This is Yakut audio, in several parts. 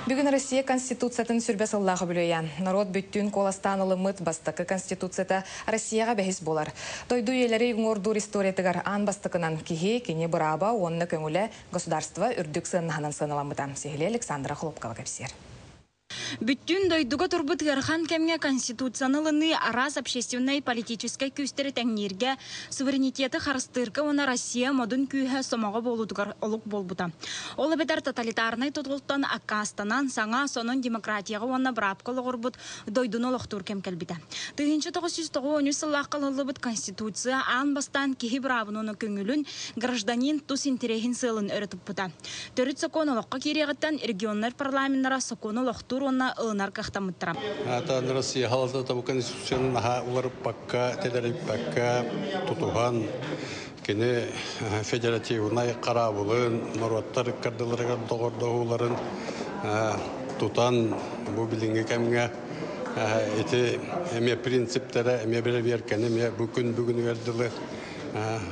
Бүгүн Россия Конституциятын 20 сыллаах үбүлүөйэ. Норуот бүттүүн куоластаан ылыммыт бастакы Конституцията Россияҕа бэһис буолар. Дойду үйэлэри уҥуордуур историятыгар аан бастакынан киһи, кини бырааба уонна көҥүлэ государство үрдүк сыаннаһынан сыаналаммыта. Сиһилии Александра Хлопкова кэпсиэр. Бүттүүн дойдуга турбут ыарахан кэмҥэ Конституцияны ылыныы араас общественнай политическай күүстэри тэҥнииргэ, суверенитеты харыстыырга уонна Россия модун күүһэ сомоҕо буолуутугар олук буолбута. Ол эбэтэр тоталитарнай тутултан аккаастанан, саҥа, сонун демократияҕа уонна быраапка олоҕурбут дойдуну олохтуур кэм кэлбитэ. 1993 сыллаахха ылыллыбыт Конституция аан бастаан киһи быраабын уонна көҥүлүн, гражданин тус интэриэһин сыалын өрө туппута. Төрүт сокуон олоххо киириэҕиттэн регионнар парламеннара сокуону олохтуур уонна ылынар кыахтаммыттара. Атан Россия халатата бу конституцияны наһаа уларыппакка, тэлэриппэккэ тутуһан, кини федеративнай хараабылын, норуоттар ыккардыларыгар доҕордоһууларын тутан, бу билиҥҥи кэмҥэ ити эмиэ принциптэрэ, эмиэ бэрэбиэркэни эмиэ бу күн бүгүнүгэр дылы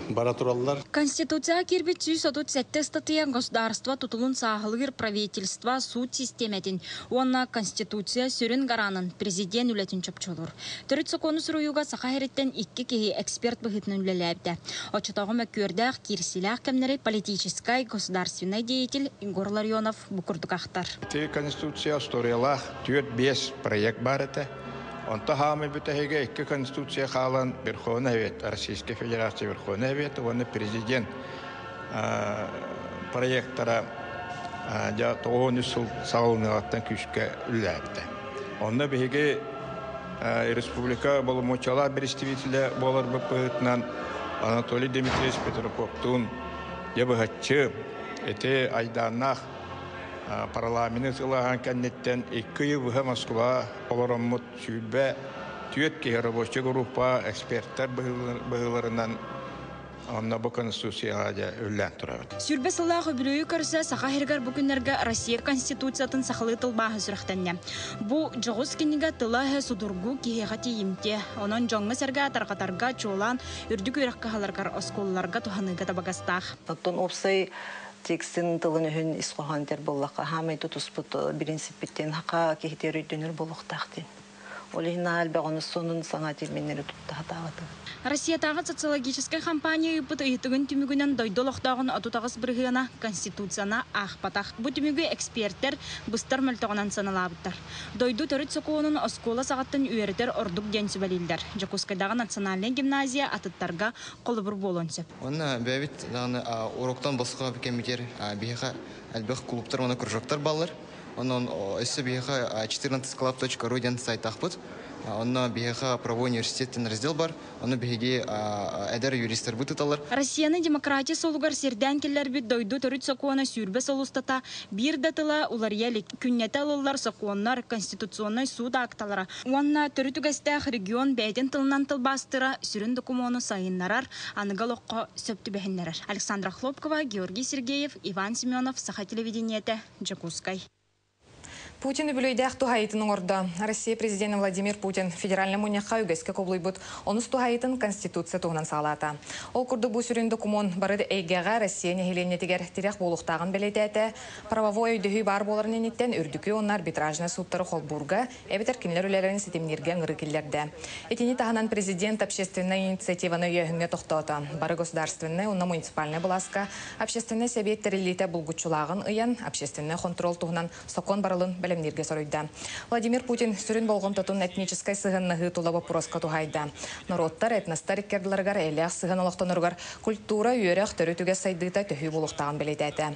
бара тураллар. Конституцияҕа киирбит 137 ыстатыйа государство тутулун сааһылыыр правительство суут систиэмэтин уонна Конституция сүрүн гаранын президент үлэтин чопчулуур. Төрүт сокуону суруйууга Саха сириттэн икки киһи эксперт быһыытынан үлэлээбитэ. Оччотооҕу мөккүөрдээх, киирсиилээх кэмнэри политическай, государственнай деятель Егор Ларионов бу курдук ахтар. Ити Конституция историялаах 4-5 проект баар этэ. Онто хаамай бүтэһигэ икки Конституция хаалан Верховный Совет, Российская Федерация Верховный Совет уонна президент проектара дьэ 93 сыл саҕаланыаҕыттан күүскэ үлэлээбитэ. Онно биһиги республика боломуочуйалаах представителэ буоларбыт быһыытынан Анатолий Дмитриевич Петраковтуун дьэ быһаччы ити айдааннаах парламены сылааһын кэнниттэн 2 ый быһа Москва олороммут 24 киһи рабочай группа эксперттэр быһыыларынан онно бу Конституцияҕа дьэ үллээн турабыт. 20 сыллаах үбүлүөйү көрсө Саха сиригэр бу күннэргэ Россия Конституциятын сахалыы тылбааһы сүрэхтэннэ. Бу дьоҕус кинигэ тыла-өһө судургу, киһиэхэ тиийимтиэ. Онон дьоҥҥо-сэргэ тарҕатарга, чуолаан үрдүк үөрэх кыһаларыгар, оскуолаларга туһаныыга табыгастаах. Оттон уопсай текстин тылын-өһүн ис хоһоон этэр буоллахха, хаамай тутуспут принциппиттэн хака киһитигэр өйдөнөр буолуохтаах диэн. Ол иһин элбэх ону сонун саҥа терминнэри тутта сатаабатым. Россиятааҕы социологическай компания ыыппыт ыйытыгын түмүгүнэн дойду олохтооҕун 38 бырыһыана Конституцияны аахпатах. Бу түмүгү экспертэр быстар мөлтөҕүнэн сыаналаабыттар. Дойду төрүт сокуонун оскуола саҕаттан үөрэтэр ордук диэн сүбэлииллэр. Дьокуускайдааҕы национальнай гимназия атыттарга холобур буолуон сөп. Уонна бэйэбит даҕаны уроктан босхо кэммитигэр биһиэхэ элбэх клубтар уонна кружоктар бааллар. Онон өссө биһиэхэ 14club.ru диэн сайтаахпыт. Онно биһиэхэ правовой университет диэн раздел бар. Ону биһиги эдэр юристарбыт ыыталлар. Россияны демократия суолугар сирдээн киллэрбит дойду төрүт сокуона 20 сыл устата биир да тыла уларыйа илик. Күннэтэ ылыллар сокуоннар, конституционнай суут акталара уонна төрүт үгэстээх регион бэйэтин тылынан тылбаастыыра сүрүн докумуону сайыннарар, аныгы олоххо сөп түбэһиннэрэр. Александра Хлопкова, Георгий Сергеев, Иван Семенов, Саха телевидениетэ, Дьокуускай. Путин үбүлүөйдээх туһаайыытын оҥордо. Россия президенэ Владимир Путин федеральнай мунньахха үгэскэ кубулуйбут онус туһаайыытын Конституция туһунан саҕалаата. Ол курдук бу сүрүн докумуон бары эйгэҕэ Россия нэһилиэнньэтигэр тирэх буолуохтааҕын бэлиэтээтэ. Правовой өйдөһүү баар буоларын инниттэн үрдүкү уонна арбитражнай сууттары холбуурга эбэтэр кинилэр үлэлэрин ситимнииргэ ыҥырыы киллэрдэ. Итини таһынан президент общественнай инициативаны өйөөһүҥҥэ тохтоото. Бары государственнай уонна муниципальнай былааска общественнай сэбиэт тэриллиитэ булгуччулааҕын ыйан, общественнай хонтуруол туһунан сокуон барылын бэлэмнииргэ соруйда. Владимир Путин сүрүн болҕомтотун этническэй сыһыаннаһыы тула боппуруоска туһаайда. Норуоттар, этностар иккардыларыгар эйэлээх сыһыан олохтоноругар культура, үөрэх, төрүт үгэс сайдыыта төһүү буолуохтааҕын бэлиэтээтэ.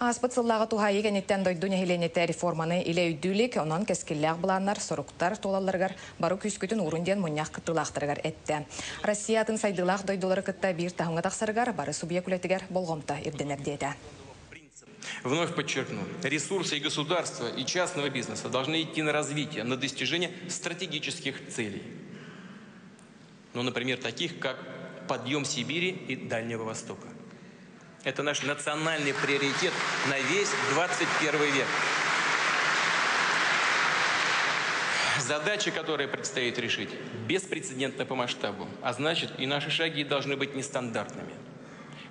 Ааспыт сыллааҕы туһаайыы кэнниттэн дойду нэһилиэнньэтэ реформаны илэ өйдүү илик, онон кэскиллээх былааннар, соруктар туолалларыгар бары күүскүтүн уурун диэн мунньах кыттыылаахтарыгар эттэ. Россия атын сайдыылаах дойдулары кытта биир таһымҥа тахсарыгар бары субъект үлэтигэр болҕомто ирдэнэр диэтэ. Вновь подчеркну, ресурсы и государства, и частного бизнеса должны идти на развитие, на достижение стратегических целей. Ну, например, таких, как подъем Сибири и Дальнего Востока. Это наш национальный приоритет на весь 21 век. Задача, которую предстоит решить, беспрецедентна по масштабу, а значит и наши шаги должны быть нестандартными.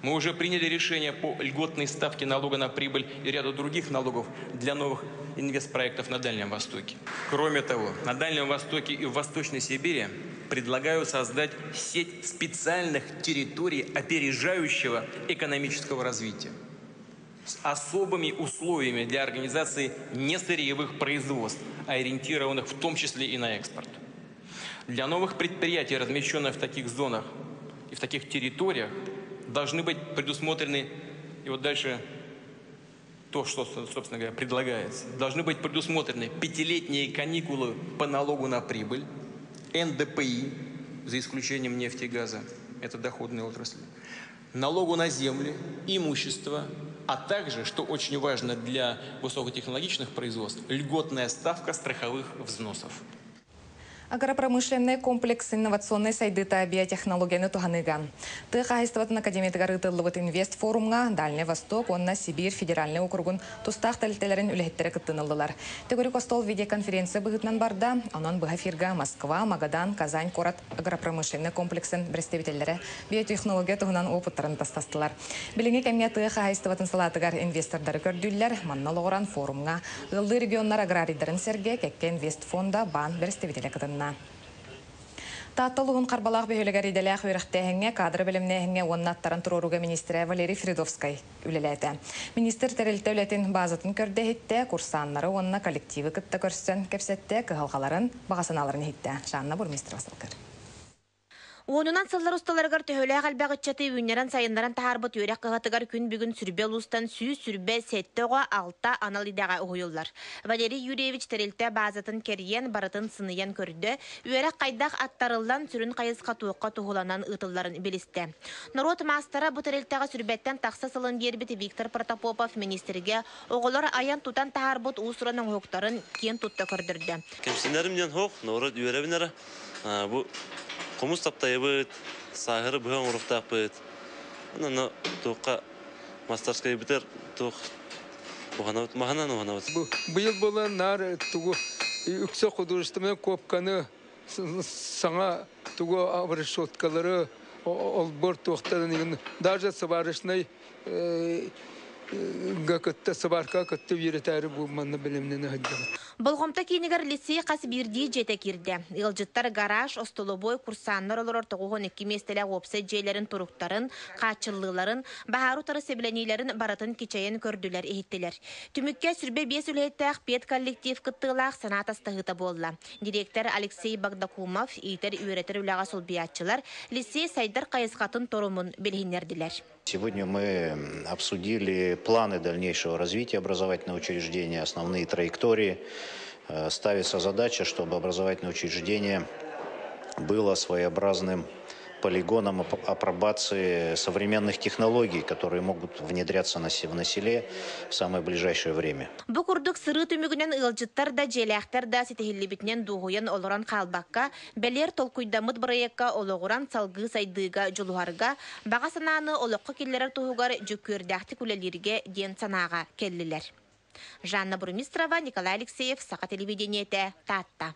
Мы уже приняли решение по льготной ставке налога на прибыль и ряду других налогов для новых инвестпроектов на Дальнем Востоке. Кроме того, на Дальнем Востоке и в Восточной Сибири предлагаю создать сеть специальных территорий опережающего экономического развития с особыми условиями для организации несырьевых производств, ориентированных в том числе и на экспорт. Для новых предприятий, размещенных в таких зонах и в таких территориях, должны быть предусмотрены, и вот дальше то, что, собственно говоря, предлагается, должны быть предусмотрены пятилетние каникулы по налогу на прибыль, НДПИ, за исключением нефти и газа, это доходные отрасли, налогу на земли, имущество, а также, что очень важно для высокотехнологичных производств, льготная ставка страховых взносов. Агропромышленный комплекс инновационнай сайдыыта биотехнологияны туһаныыга. Тыа хаһаайыстыбатын академиятыгар ыытыллыбыт инвест форумҥа Дальнай Восток уонна Сибиир федеральнай округун тустаах тэрилтэлэрин үлэһиттэрэ кыттыыны ыллылар. Төгүрүк остуол видеоконференция быһыытынан барда, онон быһа эфирга Москва, Магадан, Казань куорат агропромышленнай комплексын бэрэстэбиитэллэрэ биотехнология туһунан уопуттарын атастастылар. Билиҥҥи кэмҥэ тыа хаһаайыстыбатын салаатыгар инвестордары көрдүүллэр. Манна олоҕуран форумҥа ыаллыы регионнар аграрийдарын сэргэ кэккэ инвестфонда баан бэрэстэбиитэлэ кытынна. Таатта улууһун Харбалаах бөһүөлэгэр идэлээх үөрэхтээһиҥҥэ, кадры бэлэмнээһиҥҥэ уонна аттаран туруорууга министрэ Валерий Фридовскай үлэлээтэ. Министр тэрилтэ үлэтин базатын көрдө-иһиттэ, курсааннары уонна коллективы кытта көрсөн кэпсэттэ, кыһалҕаларын, баҕа санааларын иһиттэ. Жанна Бурмистрова салгыр. Уонунан сыллар усталарыгар төһөлөөх элбэх ыччаты үүннэрэн-сайыннаран таһаарбыт үөрэх кыһатыгар күн бүгүн Сүрбэ улуустан 127 оҕо алта анал идэҕэ уһуйуллар. Валерий Юрьевич тэрилтэ баазатын кэрийэн, барытын сыныйан көрдө, үөрэх хайдах аттарыллан, сүрүн хайысха туохха туһуланан ыытылларын билистэ. Норуот маастара бу тэрилтэҕэ сүрбэттэн тахса сылын биэрбит Виктор Протопопов министргэ оҕолор айан-тутан таһаарбыт уус-уран оҥоһуктарын киэн тутта көрдөрдө. Кэмсинэрим диэн суох, норуот үөрэбин эрэ. Бу хомус таптайабыт, сааһыры быһа оҥоруохтаахпыт. Онно туохха мастерскайбытыгар туох уһанабыт, маһынан уһанабыт. Быйыл буолан наар тугу үксэ художественнай куопканы саҥа тугу решеткалары олбор туохтарын даже сварочный кытта сварка кытта үөрэтээри бу манна бэлэмнэнэ сылдьабыт. Болҕомто киинигэр лицей хас биирдии дьиэтэ киирдэ. Ыалдьыттар гараж, остолобуой, курсааннар олорор 92 миэстэлээх уопсай дьиэлэрин туруктарын, хааччыллыыларын, баһаары утары сэбилэниилэрин барытын кичэйэн көрдүлэр-иһиттилэр. Түмүккэ 25 үлэһиттээх педколлектив кыттыылаах санаа атастаһыыта буолла. Директор Алексей Багдакумов иитэр-үөрэтэр үлэҕэ солбуйааччылар лицей сайдар хайысхатын торумун билиһиннэрдилэр. Сегодня мы обсудили планы дальнейшего развития образовательного учреждения, основные траектории. Ставится задача, чтобы образовательное учреждение было своеобразным полигоном апробации современных технологий, которые могут внедряться на селе в самое ближайшее время. Бу курдук сырыы түмүгүнэн ыалдьыттар да, дьиэлээхтэр да ситиһиллибитинэн дуоһуйан олорон хаалбакка, бэлиэр толкуйдаммыт бырайыакка олоҕуран салгыы сайдыыга дьулуһарга, баҕа санааны олоххо киллэрэр туһугар дьүккүөрдээхтик үлэлииргэ диэн санааҕа кэллилэр. Жанна Бурмистрова, Николай Алексеев, Саха телевидениетэ, Таатта.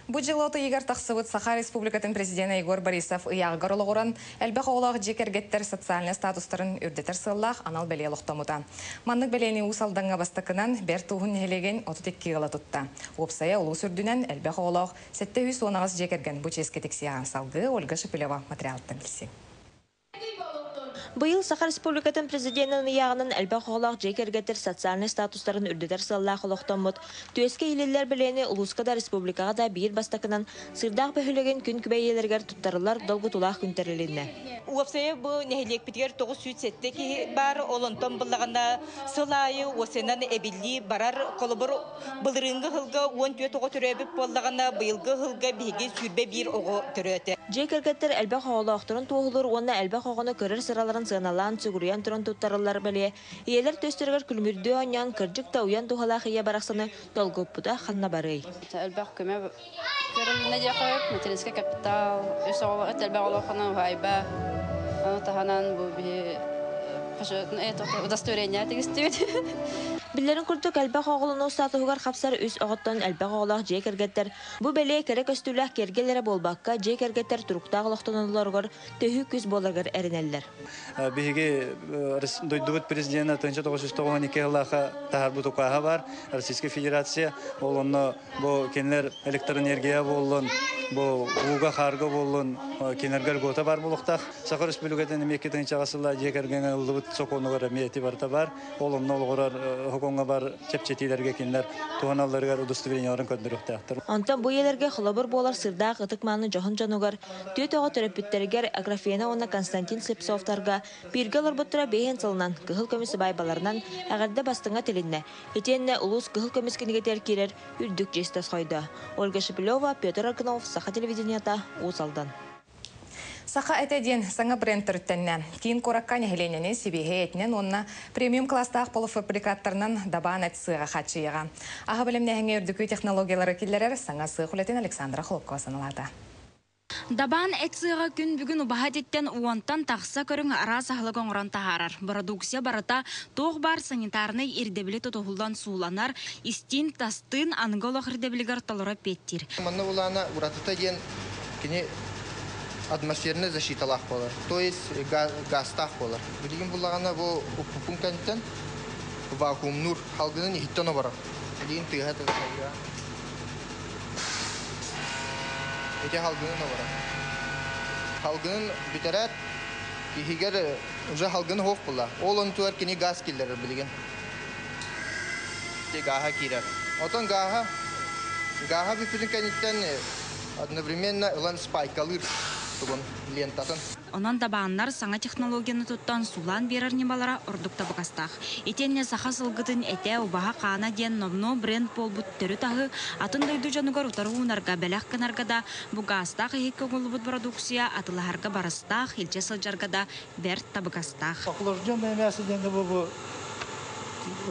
Бу дьыл от ыйыгар тахсыбыт Саха Республикатын президенэ Егор Борисов ыйааҕыгар олоҕуран, элбэх оҕолоох дьиэ кэргэттэр социальнай статустарын үрдэтэр сыаллаах анал бэлиэ олохтоммута. Маннык бэлиэни Уус Алдаҥҥа бастакынан Бэрт Ууһун нэһилиэгин 32 ыала тутта. Уопсайа улуус үрдүнэн элбэх оҕолоох 718 дьиэ кэргэн бу чиэскэ тиксиэҕэ. Салгыы Ольга Шепелева материалыттан билсиҥ. Быйыл Саха Республикатын Президенин ыйааҕынан элбэх оҕолоох дьиэ кэргэттэр социальнай статустарын үрдэтэр сыаллаах олохтоммут Түөскэ иилиллэр бэлиэни улууска да республикаҕа да биир бастакынан Сыырдаах бөһүөлэгин күн күбэй ийэлэригэр туттарыллар долгутуулаах күн тэрилиннэ. Уопсайа бу нэһилиэкпитигэр 907 киһи баар, ол онтон буллаҕына сыл аайы уопсайынан эбиллии барар. Холобур, былырыыҥҥы ыһылга 14 оҕо төрөөбүт буоллаҕына, быйылгы ыһылга биһиги 21 оҕо төрөөтө. Дьиэ кэргэттэр элбэх оҕолоохторун туоһулуур уонна элбэх оҕону көрөр сыраларын сыаналаан, сүгүрүйэн туран туттарыллар бэлиэ ийэлэр түөстэригэр күлүмүрдүү оонньоон, кырдьык да уйан туһалаах ийэ барахсаны долгуппута ханна барыай? Элбэх көмө көрүлүннэ диэххэ материнский капитал, үс оҕо элбэх олоххонон уһаайба, ону таһынан бу биһи удостоверение тигистибит. Биллэрин курдук, элбэх оҕолонуу статуһугар хапсар үс оҕоттон элбэх оҕолоох дьиэ кэргэттэр бу бэлиэ кэрэ көстүүлээх киэргэл эрэ буолбакка, дьиэ кэргэттэр туруктаах олохтоноллоругар төһүү күүс буоларыгар эрэнэллэр. Биһиги дойдубут президенэ 1992 сыллаахха таһаарбыт укааһа баар Российская Федерация. Ол онно бу кинилэр электроэнергия буоллун, бу ууга хаарга буоллун, кинилэргэ льгота баар буолуохтаах. Саха Республикатын эмиэ 2000 сылла дьиэ кэргэҥҥэ ыллыбыт сокуонугар эмиэ ити барыта баар. Ол онно олоҕурар сокуоҥҥа бар чэпчэтиилэргэ кинилэр туһаналларыгар удостоверениеларын көрдөрүөхтээхтэр. Онтон бу ийэлэргэ холобур буолар сырдаах ытык-мааны дьоһун дьонугар, түөрт оҕо төрөппүттэригэр Аграфена уонна Константин Слепцовтарга бииргэ олорбуттара биэһин сылынан кыһыл көмүс сыбаайбаларынан эҕэрдэ бастыҥа тилиннэ. Итиэннэ улуус кыһыл көмүс кинигэтигэр киирэр үрдүк чиэс тосхойдо. Ольга Шепелева, Петр Аргунов, Саха телевидениета, Уус Алдан. Саха этэ диэн саҥа бренд төрүттэннэ. Киин куоракка нэһилиэнньэни сибиэһэй этинэн уонна премиум класстаах полуфабрикаттарынан дабаан эт сыаҕа хааччыйыаҕа. Аһы бэлэмнээһиҥҥэ үрдүкү технологиялары киллэрэр саҥа сыах үлэтин Александра Хлопкова сыаналаата. Дабаан эт сыаҕа күн бүгүн убаһа этиттэн уонтан тахса көрүҥ араас аһылык оҥорон таһаарар. Бородууксуйа барыта туох баар санитарнай ирдэбили тутуһуллан сууланар, истиин-тастыын аныгы олох ирдэбилигэр толору эппиэттиир. Манна улаана уратыта диэн кини атмосферная защиталаах буолар, то есть газтаах буолар. Билигин буллаҕына бу укпупун кэнтэн вакуумнуур халгынын иһиттэн оборор. Билигин тыаһа тыаһа. Ити халгынын оборор. Халгынын бүтэрээт иһигэр уже халгын суох була. Ол онтугар кини газ киллэрэр билигин. Ити гааһа киирэр. Отон гааһа гааһа бүппүтүн кэнниттэн одновременно ылан спайкалыыр тугун лентатын. Онон дабааннар саҥа технологияны туттан сулаан биэрэр ньымалара ордук табыгастаах. Итиэннэ саха сылгытын этэ, убаһа хаана диэн номнуо бренд буолбут төрүт аһы атын дойду дьонугар утары уунарга, бэлэх гынарга да бу гаастаах иһиккэ оҥоһуллубут бородууксуйа атылаһарга барыстаах, илдьэ сылдьарга да бэрт табыгастаах. Охлажденное мясо диэн бу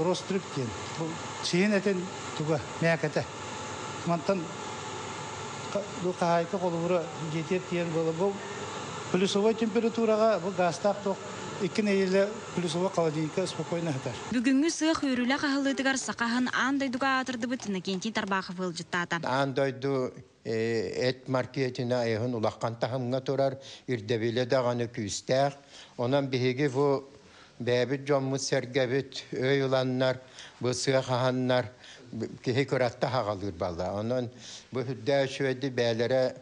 рострып диэн. Бу сиһин этин туга мээкэтэ. Мантан бу хаһаайка холобура дьиэтигэр тиийэн буола бу плюсовой температураҕа бу гаастаах туох икки нэдиэлэ плюсовой холодильникка спокойно сытар. Бүгүҥҥү сыах үөрүүлээх аһыллыытыгар саха аһын аан дойдуга аатырдыбыт Иннокентий Тарбахов ыалдьыттаата. Аан дойду эт маркетина айыһын улахан таһымҥа турар, ирдэбилэ даҕаны күүстээх. Онон биһиги бу бэйэбит дьоммут-сэргэбит өй ыланнар, бу сыа хаһаннар киһи кыратта хаҕалыыр балла. Онон бу үрдээх үчүгэйди бэйэлэрэ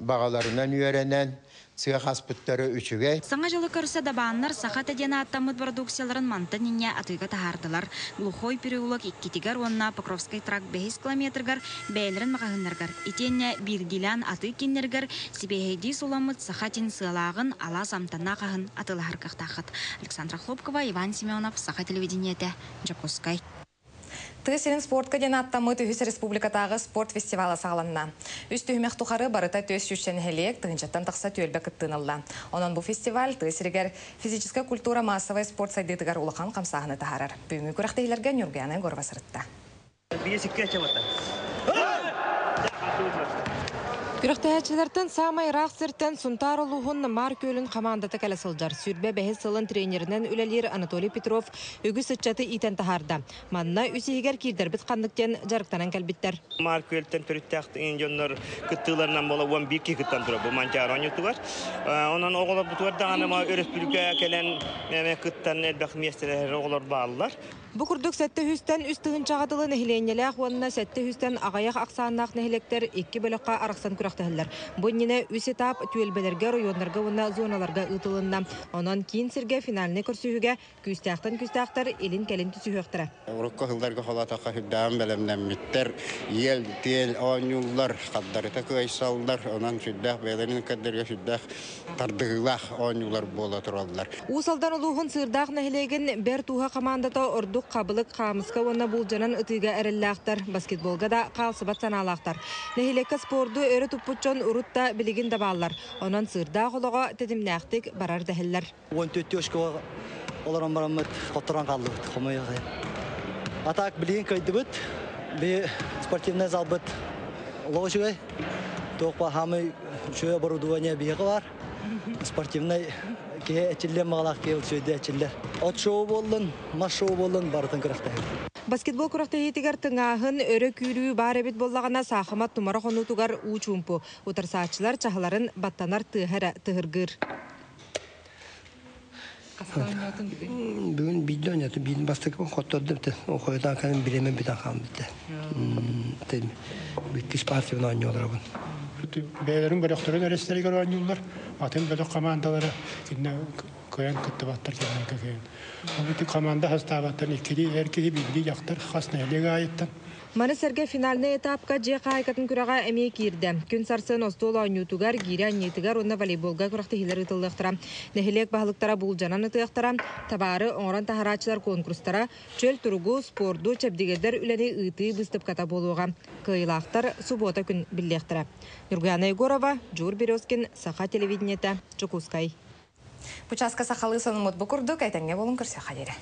баҕаларынан үөрэнэн, сыа хаспыттара үчүгэй. Саҥа дьылы көрсө дабааннар Саха этэ диэн ааттаммыт бородууксуйаларын мантан инньэ атыыга таһаардылар. Глухой переулок иккитигэр уонна Покровскай тракт бэһис километрыгар бэйэлэрин маҕаһыыннарыгар итиэннэ биирдиилээн атыы кииннэригэр сибиэһэйдии сууламмыт саха этин сыалааҕын, алаас амтаннаах аһын атыылаһар кыахтааххыт. Александра Хлопкова, Иван Семенов, Саха телевидениетэ, Дьокуускай. Тыа сирин спортка диэн ааттаммыт үһүс республикатааҕы спорт фестивала саҕаланна. Үс түһүмэх тухары барыта 400 нэһилиэк тыһыынчаттан тахса түөлбэ кыттыыны ылла. Онон бу фестиваль тыа сиригэр физическэй культура массовай спорт сайдыытыгар улахан хамсааһыны таһаарар. Бүгүҥҥү күрэхтэһиилэргэ Ньургуяна Егорова сырытта. Күрэхтэһээччилэртэн саамай ыраах сиртэн Сунтаар улууһун Маар Күөлүн хамаандата кэлэ сылдьар. Сүүрбэ бэһис сылын тренеринэн үлэлиир Анатолий Петров үгүс ыччаты иитэн таһаарда. Манна үс иһигэр киирдэрбит ханнык диэн дьарыктанан кэлбиттэр. Маар Күөлтэн төрүттээх дьоннор кыттыыларынан буола 11 киһи кыттан турар бу Манчаары оонньуутугар. Онон оҕолорбутугар даҕаны өрөспүүбүлүкэ кэлэн кыттан элбэх миэстэлэһэр оҕолор бааллар. Бу курдук сэттэ үстэн үс тыһыынчаҕа дылы нэһилиэнньэлээх уонна сэттэ үстэн аҕыйах ахсааннаах нэһилиэктэр икки бөлөххө арахсан күрэхтэһэллэр. Бу иннинэ үс этап түөлбэлэргэ, оройуоннарга уонна зоналарга ыытылынна. Онон киин сиргэ финальнай көрсүһүүгэ күүстээхтэн күүстээхтэр илин-кэлин түсүһүөхтэрэ. Урукку сылларга холоотоххо сүрдээҕин бэлэмнэммиттэр, иэл-тиэл оонньууллар, хаддарыта кыайсаллар, онон сүрдээх бэйэлэрин көрдөргө сүрдээх тардыһыылаах оонньуулар буола тураллар. Уус Алдан улууһун Сыырдаах нэһилиэгин Бэрт Ууһа хамаандата ордук хабылык, хаамыска уонна буулдьанан ытыыга эрэллээхтэр, баскетболга да хаалсыбат санаалаахтар. Нэһилиэккэ спорду өрө туппут дьон урут да, билигин да бааллар. Онон Сыырдаах олоҕо тэтимнээхтик барар дэһэллэр. 14 очкоға олорон бараммыт хотторон хааллыбыт хомойуох А так билигин кыайдыбыт. Би спортивный залбыт олох үчүгэй. Туох баар хаамай үчүгэй оборудование биһиэхэ бар. Спортивный киһи эчиллиэн баҕалаах киһи үчүгэйдик эчиллэр. От шоу буоллун, мас шоу буоллун барытын күрэхтэһэр. Баскетбол күрэхтэһиитигэр тыҥааһын, өрө күүрүү баар эбит буоллаҕына, саахымат тумара хонуутугар уу чуумпу. Утарсааччылар чаһыларын баттанар тыаһа эрэ тыһыргыыр. Бүгүн биирдэ ойнотум, биирин бастакыбын хоттордум те. Хойутаан кэлэн бириэмэ бүтэн хаалбыт те. Иккис партиябын оонньуу олоробун. Бэйэлэрин бөлөхтөрүн өрөстөрүгэр оонньууллар. Атын бөлөх командалара кинне кыайан кыттыбаттар кинилэргэ кыайан. Ол ити команда хастаабаттан иккилии эр киһи, биирдии дьахтар хас нэһилиэк аайыттан. Маны сэргэ финальнай этапка дьиэ хаһаайкатын күрэҕэ эмиэ киирдэ. Күн сарсын остуол оонньуутугар, гиирэ анньыытыгар уонна волейболга күрэхтэһиилэр ыытыллыахтара. Нэһилиэк баһылыктара буулдьанан ытыахтара, табаары оҥорон таһарааччылар конкурстара, чөл туругу, спорду чэбдигирдэр үлэни ыытыы быыстапката буолуоҕа. Кыайыылаахтар субуота күн биллиэхтэрэ. Ньургуяна Егорова, Дьуур Березкин, Саха телевидениетэ, Дьокуускай. Бу чааска сахалыы сонуммут бу курдук, этэҥҥэ буолун көрсүөххэ диэри.